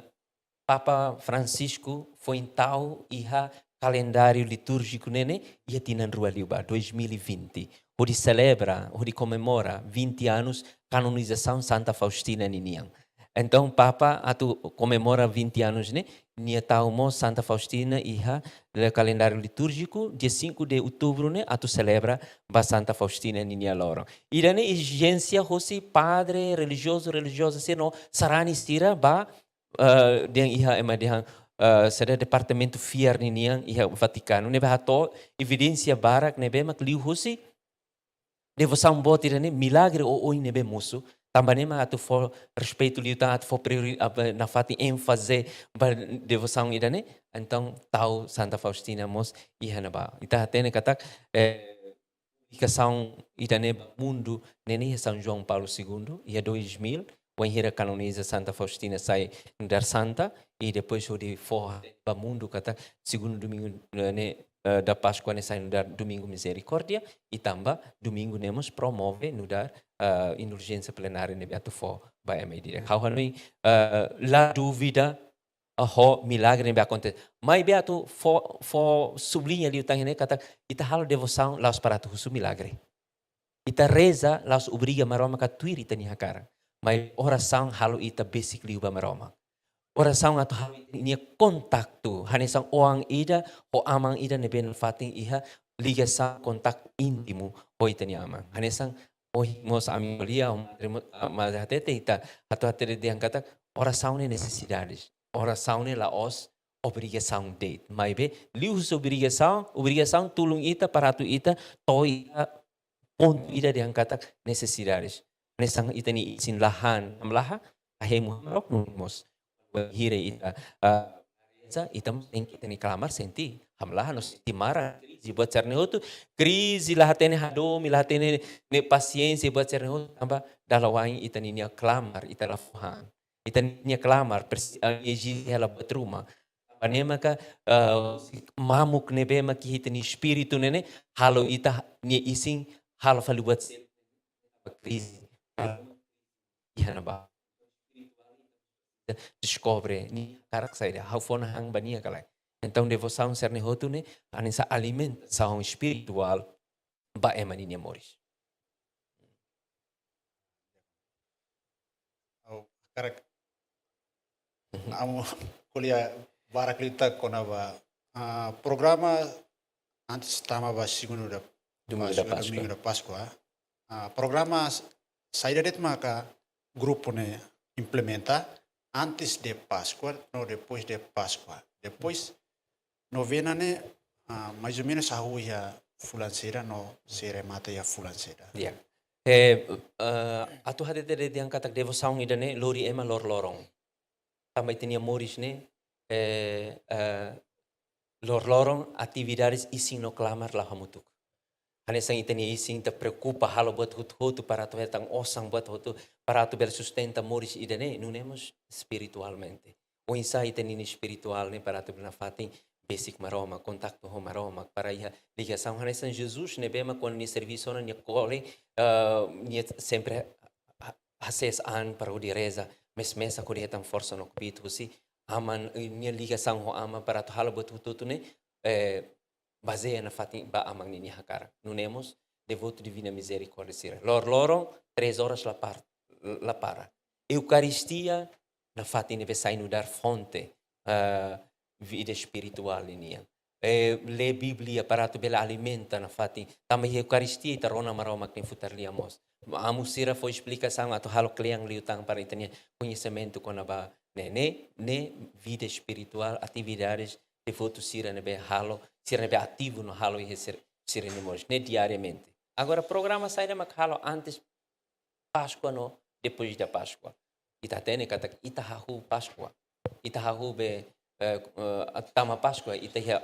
Papa Francisco foin tau iha kalendáriu litúrjiku ne'e ne'e iha tinan rua liubá, dois mil e vinte. Hodi selebra, hodi komemora vinte anos kanonizasaun Santa Faustina ninian. Entaun, Papa atu komemora vinte anos ne'e, nia tau mós Santa Faustina iha kalendáriu litúrjiku, dia cinco de outubro ne'e, atu selebra ba Santa Faustina ninia loron. Ida-ne'e ezijénsia hosi padre, relijiozu, relijioza sira no sarani sira ba, eh, dehan iha ema dehan, eh, saida, departamentu fiar ninian iha Vatikanu. Ne'ebé hato'o evidénsia barak ne'ebé mak liuhusi devosaun boot ida-ne'e, milagre oioin ne'ebé mosu. Tanba ne'e mak atu fó respeitu liután, atu fó priori-, apa, nafatin énfaze ba devosaun ida-ne'e. Entaun, tau Santa Faustina mós iha ne'ebá. Ita hatene katak, eh, publikasaun ida-ne'e ba mundu ne'e ne'e iha São João Paulo segundo, iha dois mil, wainhira kanoniza Santa Faustina sai nu'udar santa, i depois hodi fó ba mundu katak segundu domingu, eh, ne'e, eh, da Páscoa ne'e sai nu'udar Domingu Mizerikórdia, i tanba domingu ne'e mós promove nu'udar, eh, indulgénsia plenária ne'ebé atu fó ba ema ida-idak. Ha'u hanoin, eh, la dúvida, ah, ho milagre ne'ebé akontese. Maibé atu fó, fó subliña liután ne'e katak ita halo devosaun la'ós para atu husu milagre. Ita reza la'ós obriga Maromak atu tuir ita-nia hakarak. Maibé orasaun halo ita besik liu ba Maromak. Orasaun atu halo ita-nia kontaktu hanesan oan ida ho aman ida ne'ebé nafatin iha ligasaun, kontaktu íntimu ho ita-nia Aman. Hanesan ohin mós ami ko'alia, ho madre mo-, ah, madre hatete ita, atu hatete dehan katak orasaun ne'e nesesidade. Orasaun ne'e la'ós obrigasaun de'it. Maibé liuhusi obrigasaun, obrigasaun tulun ita para atu ita to'o iha pontu ida dehan katak nesesidade. Hanesan ita-nia isin la han, hamlaha, hemu hamrook nune'e mós. Bainhira ita, ah, reza, ita mós tenke ita-nia klamar sente hamlaha no sente maran, krize buat sira-ne'e hotu, krize la hatene hadomi, la hatene pasiénsia buat sira-ne'e hotu, tanba dala wa'in ita-nia klamar, ita la fó han. Ita-nia klamar, presi-, ah, ezije hela buat ruma. Tanba ne'e maka, ah, mamuk ne'ebé mak iha ita-nia espíritu ne'e ne'e, halo ita-nia isin, halo fali buat krize. Iha ne'ebá. Deskobre, nia hakarak saida, ha'u fó ona han ba nia ka lae. Entaun, devosaun sira-ne'e hotu ne'e, hanesan alimentasaun espirituál ba ema ninia moris. Ha'u hakarak Mhm. amo ko'alia barak liután kona-ba, ah, programa antes tama ba segundu da Domingu da Páscoa, Páscoa. Domingu da Páskua. Ah, programa s-, saida de'it maka grupu ne'e implementa antes de Páskua no depois de Páskua. Depois novena ne'e, ah, mais ou menos hahú iha fulan saida no sei remata iha fulan saida. Ya. Eh, eh, atu hatete dehan katak devosaun ida-ne'e lori ema loroloron. Tanba ita-nia moris ne'e, eh, eh, loroloron atividades isin no klamar la'o hamutuk. Hanesan ita-nia isin ita preokupa halo buat hotu-hotu para atu hetan osan buat hotu para atu bele sustenta moris ida-ne'e, nune'e mós espiritualmente. Oinsá ita-nia espirituál ne'e para atu bele nafatin besik Maromak, kontaktu ho Maromak, para iha ligasaun hanesan Jesus ne'ebé mak kuandu nia servisu ona nia kole, eh, nia sempre ha-, hasees an para hodi reza, mesak-mesak hodi hetan forsa no kbiit husi Aman, eh, nia ligasaun ho Aman para atu halo buat hotu-hotu ne'e, eh, bazeia nafatin ba Aman ninia hakarak. Nune'e mós devotu Divina Mizerikórdia sira. Loroloron, três horas la par-, la para. Eukaristia, nafatin ne'ebé sai nu'udar fonte, eh, vida espirituál nian. Eh, lee Bíblia para atu bele alimenta nafatin. Tanba iha Eukaristia ita rona Maromak nia futar lia mós. Amu sira fó esplikasaun atu halo kle'an liután para ita-nia koñesimentu kona-ba ne'e, ne'e, ne'e vida espirituál, atividades devotu sira ne'ebé halo, sira ne'ebé ativu no halo iha sir-, sira-nia moris ne'e diariamente. Agora, programa saida mak halo antes Páskua no depois da Páskua? Ita hatene katak ita hahú Páskua. Ita hahú be, eh, eh, tama Páskua, ita iha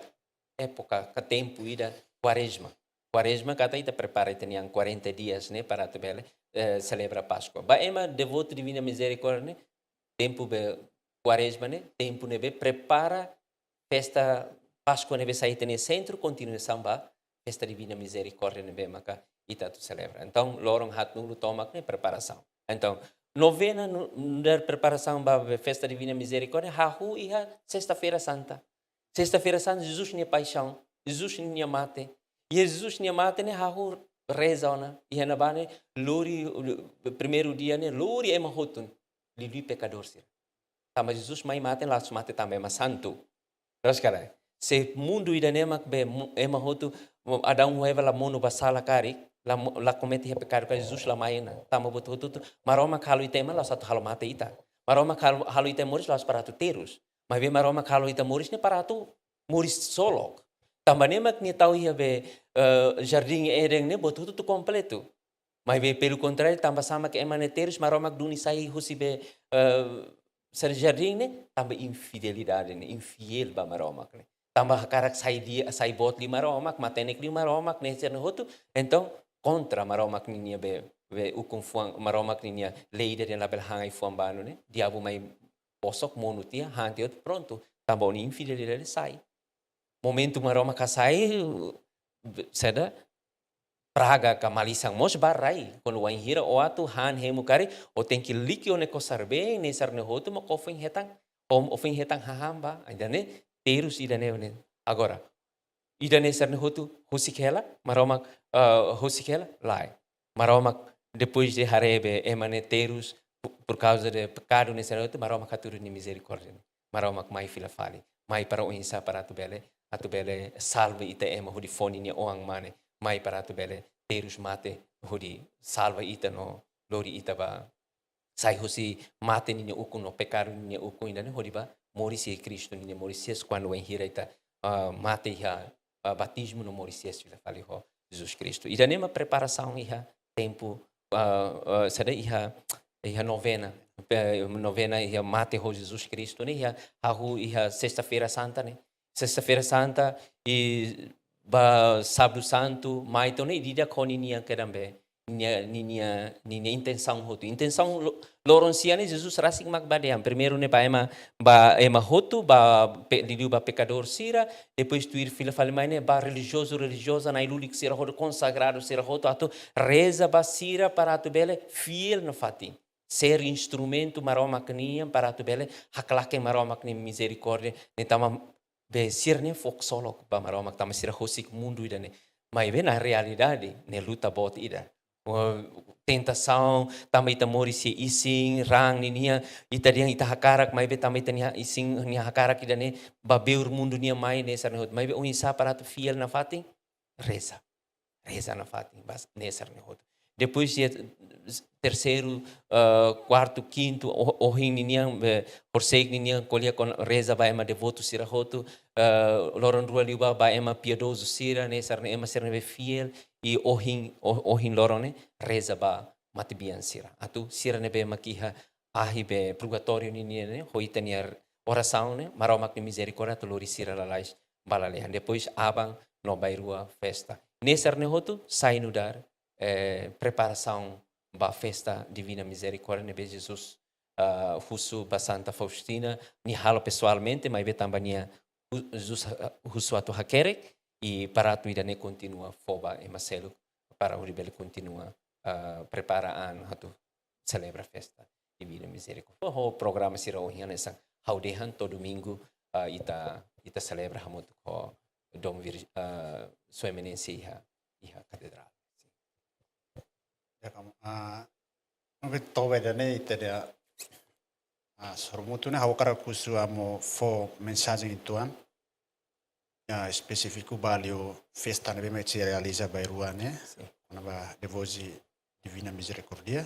époka ka tempu ida Kuarezma. Kuarezma katak ita prepara ita-nia an quarenta dias ne'e para atu bele, eh, selebra Páskua. Ba ema devotu Divina Mizerikórdia ne'e, tempu be Kuarezma ne'e tempu ne'ebé prepara festa Páskua ne'ebé sai ita-nia sentru, kontinuasaun ba festa Divina Mizerikórdia ne'ebé maka ita atu selebra. Entaun, loron haatnulu tomak ne'e preparasaun. Entaun, novena no, nu'udar preparasaun ba festa Divina Mizerikórdia, hahú iha Sesta-feira Santa. Sesta-feira Santa, Jesus nia paixaun, Jesus nia mate. Iha Jesus nia mate ne'e hahú reza ona. Iha ne'ebá ne'e lori, primeiru dia ne'e lori ema hotu, liuliu pekadór sira. Tanba Jesus mai mate, la'ós mate tanba ema santu. Loos ka lae? Se mundu ida-ne'e mak be mu-, ema hotu, mu-, Adão ho Eva la monu ba sala karik, la mo-, la komete iha pekadu karik, Jesus la mai ona. Tanba buat hotu-hotu, Maromak halo ita ema la'ós atu halo mate ita. Maromak halo, halo ita moris la'ós para atu terus. Maibé Maromak halo ita moris ne'e para atu moris ksolok. Tanba ne'e mak nia tau iha be, eh, Jardín Éden ne'e buat hotu-hotu kompletu. Maibé pelu kontráriu, tanba sá mak ema ne'e terus, Maromak duni sai husi be, eh, sá jardín ne'e, tanba infidelidade ne'e, infiél ba Maromak ne'e. Tanba hakarak sai dia, sai boot liu Maromak, matenek liu Maromak, ne'e sira-ne'e hotu. Entaun, kontra Maromak ninia be, be ukun-fuan, Maromak ninia lei ida dehan labele han ai-fuan ba anu ne'e. Diabu mai bosok, monu tiha, han tiha hotu, prontu. Tanba ó-nia infidelidade sai. Momentu Maromak hasai, saida, praga ka malisan mós ba rai. Kuandu wainhira ó atu han hemu karik, ó tenke liki ó-nia kosar-been, ne'e sira-ne'e hotu mak ó foin hetan, ó, ó foin hetan hahán ba. Ida-ne'e, terus ida-ne'e, ne'e. Agora, ida-ne'e sira-ne'e hotu husik hela, Maromak, eh, husik hela, lae. Maromak, depois de haree be ema ne'e terus, pu-, por causa de pekadu ne'e sira-ne'e hotu, Maromak hatudu nia mizerikórdia ne'e. Maromak mai fila fali, mai para oinsá para atu bele atu bele salva ita ema hodi fó ninia oan mane mai para atu bele terus mate hodi salva ita no lori ita ba sai husi mate ninia ukun no pekadu ninia ukun ida-ne'e hodi ba moris iha Kristu ninia moris hi'as kuandu wainhira ita, ah, mate iha, ah, batizmu no moris hi'as fila fali ho Jesus Kristu. Ida-ne'e mak preparasaun iha tempu, ah, ah, saida iha, iha novena, eh, novena iha mate ho Jesus Kristu ne'e iha hahú iha Sesta-feira Santa ne'e. Sesta-feira Santa i ba Sábadu Santu, mai to'o ne'e ida-idak ho ninia kedan be, ninia, ninia, ninia intensaun hotu. Intensaun lo-, loron sia ne'e Jesus rasik mak ba dehan. Primeiru ne'e ba ema, ba ema hotu, ba pe-, liuliu ba pekadór sira, depois tuir fila fali mai ne'e ba relijiozu, relijioza, na'i-lulik sira hotu, konsagradu sira hotu, atu reza ba sira para atu bele fiél nafatin. Ser instrumentu Maromak nian para atu bele haklaken Maromak nia mizerikórdia, ne'e tanba be sira ne'e foksolok ba Maromak tanba sira husik mundu ida-ne'e. Maibé na realidade ne'e luta boot ida. O, tentasaun, tanba ita moris iha isin, raan ninian, ita dehan ita hakarak, maibé tanba ita-nia isin, nia hakarak ida-ne'e, ba beur mundu nian mai, ne'e sira-ne'e hotu. Maibé oinsá para atu fiél nafatin, reza. Reza nafatin, ba ne'e sira-ne'e hotu. Depois iha terseiru, eh, kuartu, kintu, o-, ohin ninian, eh, horisehik ninian ko'alia kona-ba reza ba ema devotu sira hotu, eh, loron rua liubá ba ema piedozu sira, ne'e sira-ne'e ema sira ne'ebé fiél, i ohin, o-, ohin loron ne'e reza ba matebian sira. Atu sira ne'ebé mak iha ahi be purgatóriu ninian ne'e, ho ita-nia orasaun ne'e, Maromak nia mizerikórdia atu lori sira lalais ba lalehan. Depois aban no bainrua festa. Ne'e sira-ne'e hotu sai nu'udar, eh, preparasaun ba festa Divina Mizerikórdia ne'ebé Jesus, ah, husu ba Santa Faustina, nia halo pesoalmente, maibé tanba nia hu-, Jesus, ah, husu atu hakerek, i para atu ida-ne'e kontinua fó ba ema seluk, para hodi bele kontinua, ah, prepara an atu selebra festa Divina Mizerikórdia. Ho programa sira ohin hanesan ha'u dehan to'o domingu, ah, ita, ita selebra hamutuk ho Dom Vir-, ah, Sua Eminénsia iha, iha katedrál. Ya, kamu, ah, mungkin toba ida-ne'e ita dehan, ah, sorumutu ne'e ha'u hakarak husu Amu fó mensajen uitoan. Ya, espesífiku ba liu festa ne'ebé mak sei realiza bainrua ne'e. Sin. Kona-ba devosi Divina Mizerikórdia.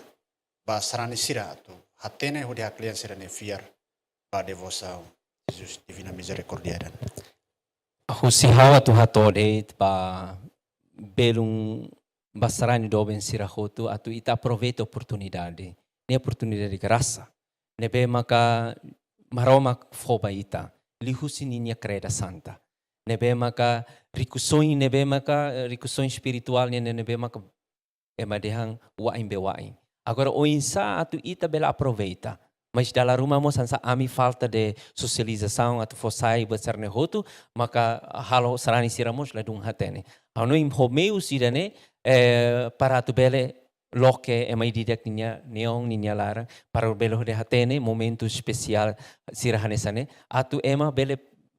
Ba sarani sira atu hatene hodi haklean sira-nia fiar ba devosaun Jesus Divina Mizerikórdia ida-ne'e. Husi ha'u atu hato'o de'it ba belun ba sarani doben sira hotu atu ita aproveita oportunidade. Ne'e oportunidade grasa ne'ebé maka Maromak fó ba ita liuhusi ninia kreda santa. Ne'ebé maka rikusoin, ne'ebé maka, eh, rikusoin espirituál nian ne'ebé maka ema dehan wa'in be wa'in. Agora oinsá atu ita bele aproveita. Mas dala ruma mós hanesan ami falta de sosializasaun atu fó sai ba sira-ne'e hotu, maka halo sarani sira mós ladún hatene. Ha'u hanoin ho meius ida-ne'e, eh, para atu bele loke ema ida-idak ninia neon, ninia laran, para bele hodi hatene momentu espesiál sira hanesan ne'e, atu ema bele,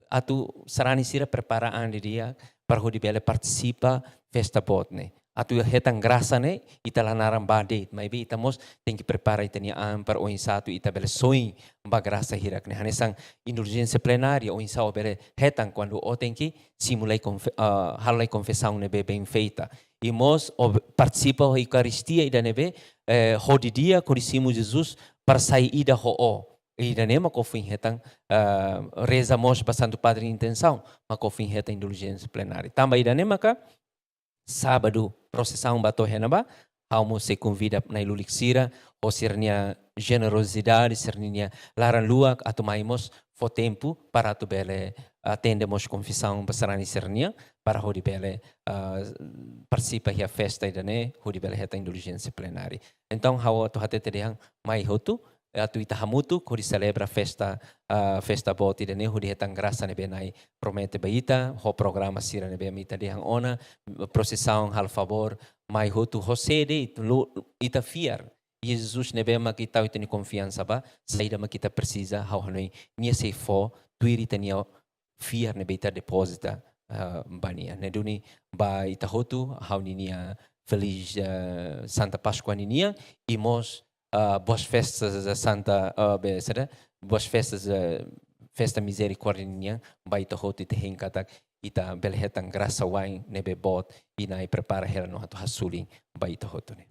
atu sarani sira prepara an didi'ak para hodi bele partisipa festa boot ne'e. Atu hetan grasa ne'e, ita la naran ba de'it, maibé ita mós tenke prepara ita-nia an para oinsá atu ita bele soin ba grasa hirak ne'e. Hanesan indulgénsia plenária, oinsá ó bele hetan kuandu ó tenke simu lai konfe-, ah, halo lai konfesaun ne'ebé bem feita. I mós ó partisipa ho Eukaristia ida ne'ebé, eh, hodi di'ak, hodi simu Jesus para sai ida ho ó. Ida-ne'e mak ó foin hetan, ah, reza mós ba Santu Padre intensaun, mak ó foin hetan indulgénsia plenária. Tanba ida-ne'e maka sábadu prosisaun ba to'o iha ne'ebá, ha'u mós sei konvida na'i-lulik sira, ho sira-nia jenerozidade, sira-nia laran luak, atu mai mós fó tempu para atu bele atende mós konfesaun ba sarani sira-nian, para hodi bele, ah, partisipa iha festa ida-ne'e, hodi bele hetan indulgénsia plenária. Entaun, ha'u atu hatete dehan mai hotu, atu ita hamutuk hodi selebra festa, ah, festa boot ida-ne'e, hodi hetan grasa ne'ebé Na'i promete ba ita, ho programa sira ne'ebé mak ita dehan ona, prosisaun, halo favór, mai hotu ho sé de'it, lo, ita fiar Jesus ne'ebé mak ita tau ita-nia konfiansa ba, saida mak ita presiza, ha'u hanoin nia sei fó, tuir ita-nia fiar ne'ebé ita depozita, ah, ba nia. Ne'e duni ba ita hotu, ha'u-nia feliz, ah, Santa Páskua ninian, i mós, ah, boas festas, ah, Santa, ah, be, saida? Boas festas, ah, festa Mizerikórdia ninian, ba ita hotu ita hein katak ita bele hetan grasa wa'in ne'ebé boot, i Na'i prepara hela no atu hasoru ba ita hotu ne'e.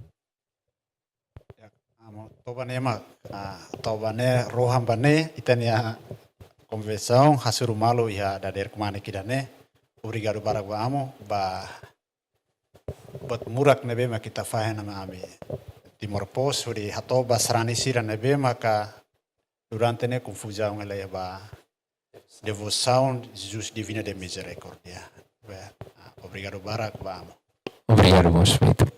Ya, amo, toba ne'e mak, ah, toba ne'e rohan ba ne'e, ita-nia konvensaun hasoru malu iha dadeer kmanek ida-ne'e. Obrigadu barak ba Amu, ba buat murak ne'ebé mak ita fahe hanesan ami Timor Post, hodi hato'o ba sarani sira ne'ebé maka durante ne'e konfuzaun hela iha ba devosaun Jesus Divina de Misericórdia. Be, ah, obrigadu barak ba Amu. Obrigadu, Mons Beto.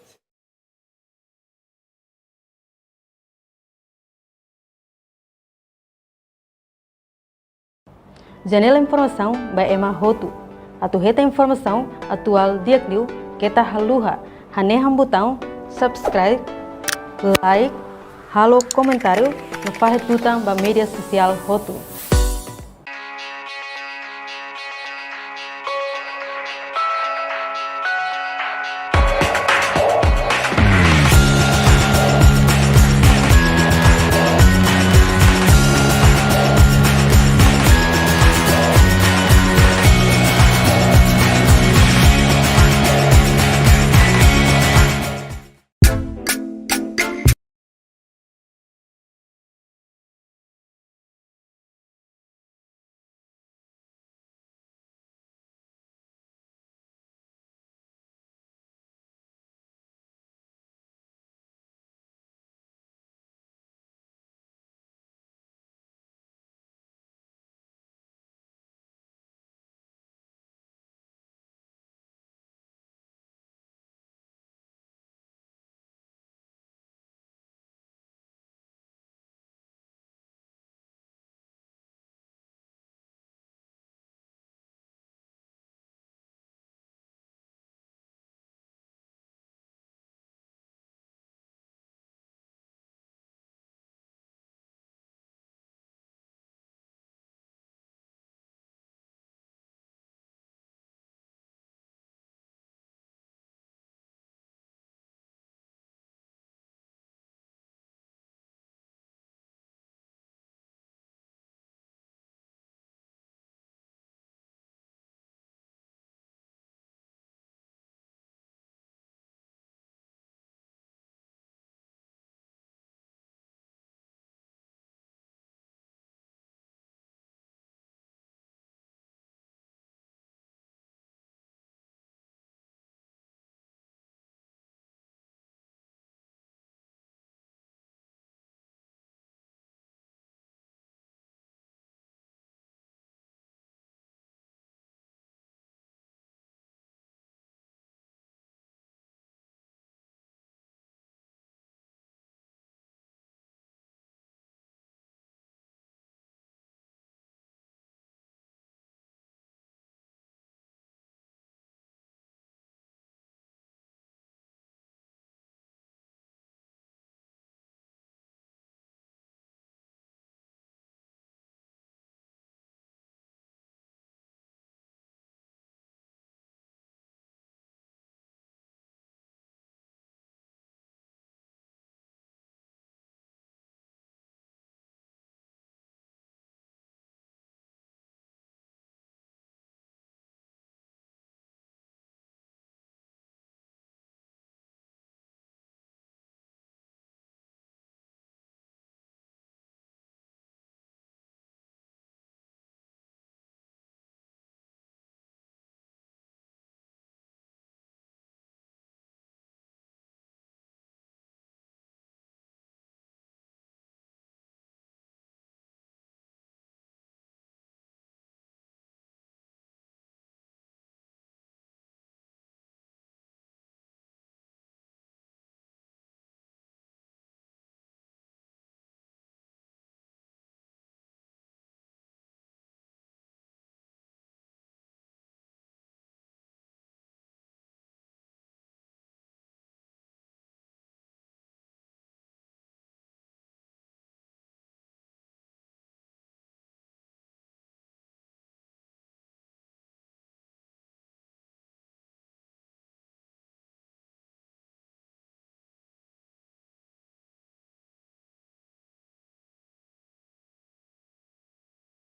Janela informasaun ba ema hotu. Atu hetan informasaun atuál di'ak liu, keta haluha hanehan butaun subscribe, like, halo komentáriu no fahe tutan ba média sosiál hotu.